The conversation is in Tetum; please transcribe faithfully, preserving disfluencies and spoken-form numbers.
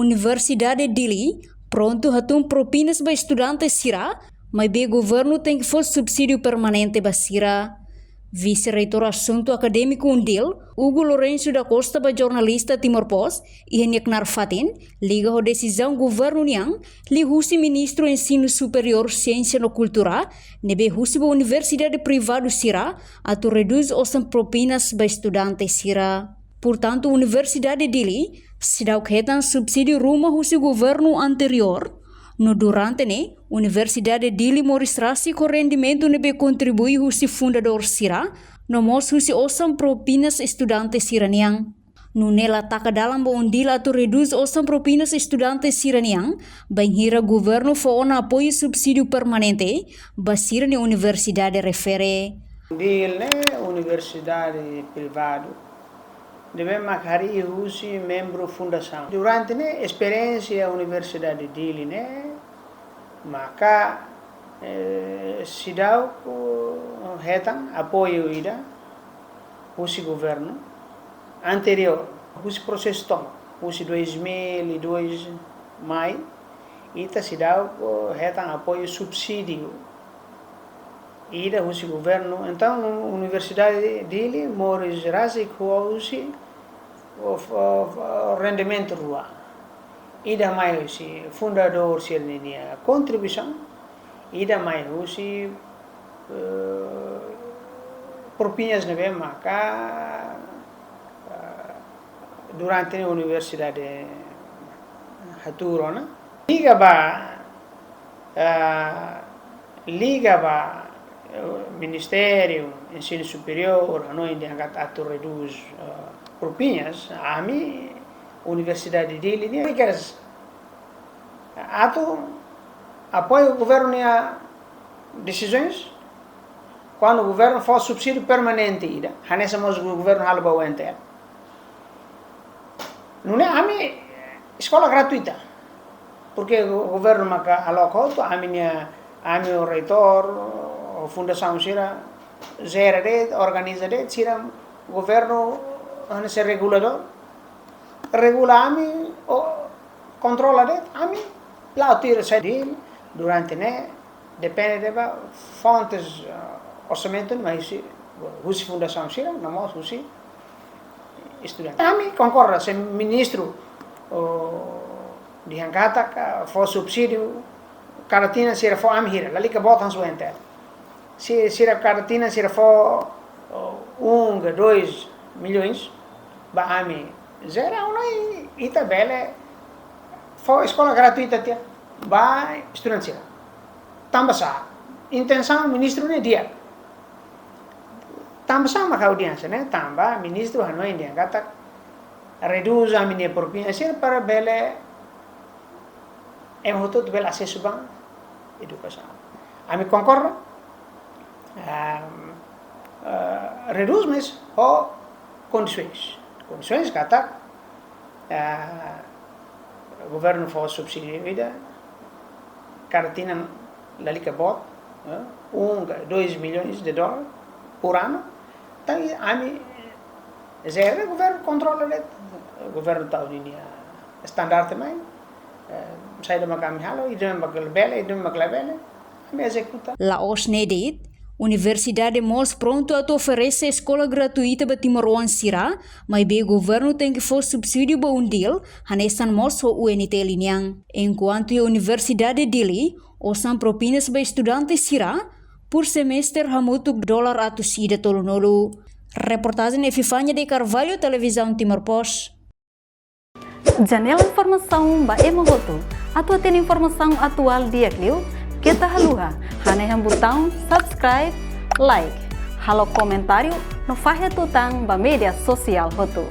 Universidade Dili prontu hatún propinas ba estudante sira, maibé governu tenke fó subsídiu permanente ba sira. Vise-Reitór Asuntu Akadémiku UNDIL, Hugo Lourenço da Costa, ba jornalista Timor Post iha nia knaar fatin, liga ho desizaun governu nian, liuhusi Ministru Ensinu Superiór, Siénsia no Kultura, ne'ebé husu ba universidade privadu sira atu redús osan propinas ba estudante sira. Portantu, Universidade Dili seidauk hetan subsídiu ruma husi governu anteriór, no durante ne'e, Universidade Dili moris rasik ho rendimentu ne'ebé kontribui husi fundadór sira, no mós husi osan propinas estudante sira nian. Nune'e la taka dalan ba UNDIL atu redús osan propinas estudante sira nian, bainhira governu fó ona apoiu subsídiu permanente ba sira-nia universidade refere. UNDIL ne'e universidade privadu ne'ebé mak harii husi membru fundasaun. Durante ne'e esperiénsia Universidade Dili ne'e maka, eh, seidauk hetan apoiu ida husi governu anteriór, husi prosesu tomak, husi dois mil e dois mai, ita seidauk hetan apoiu subsídiu ida husi governu. Entaun, Universidade Dili moris rasik husi o, o, o rendimentu rua. Ida mai husi fundadór sira-nia kontribuisaun, ida mai husi, eh, propinas ne'ebé maka, eh, durante ne'e universidade hatuur ona. Liga ba, eh, liga ba, eh, Ministériu Ensinu Superiór, hanoin dehan katak atu redús, eh, propinas, ami Universidade Dili nian, because atu apoiu governu nia desizaun, kuandu governu fó subsídiu permanente ida, hanesan mós governu halo ba U N T L. Nune'e ami eskola gratuita. Porque go-, governu maka aloka hotu, ami-nia, ami ho reitór, ho fundasaun sira, jere de'it, organiza de'it, sira governu hanesan reguladór, regula ami, o kontrola de'it, ami la'o tuir saida. Durante ne'e, depende ba fontes, eh, orsamentu, mas husi, husi fundasaun sira, no mós husi estudante. Ami konkorda, se ministru, o, dehan katak, ah, fó subsídiu, kada tinan sira fó ami hira, lalika boot hanesan U N T L. Se sira kada tinan sira fó, o, um ka dois milhões ba ami jere, ha'u hanoin ita bele fó eskola gratuita tiha ba estudante sira. Tanba sá, intensaun ministru ne'e di'ak. Tanba sá mak ha'u dehan hanesan ne'e, tanba ministru hanoin dehan katak redús ami-nia propina sira para bele ema hotu-hotu bele asesu ba edukasaun. Ami konkorda, ehm, eh, redús, mas ho kondisoens. Kondisoens katak, eh, governu fó subsídiu ida, kada tinan lalika boot, eh, um ka dois milhões de dólar por ano. Entaun, ami, jere, governu kontrola de'it, governu tau ninia standarte mai, eh, saida mak ami halo, ida mak labele, ida mak labele, ami ezekuta. La'ós ne'e de'it, universidade mós prontu atu oferese eskola gratuita ba timoroan sira, maibé governu tenke fó subsídiu ba UNDIL, hanesan mós ho U N T L nian. Enkuantu iha Universidade Dili, osan propinas ba estudante sira, por semestre hamutuk dolar atus ida tolunulu. Reportajen Epifania de Carvalho, Televizaun Timor Post. Janela informasaun ba ema hotu. Atu hatene informasaun atuál di'ak liu, keta haluha hanehan butaun subscribe, like, halo komentáriu no fahe tutan ba média sosiál hotu.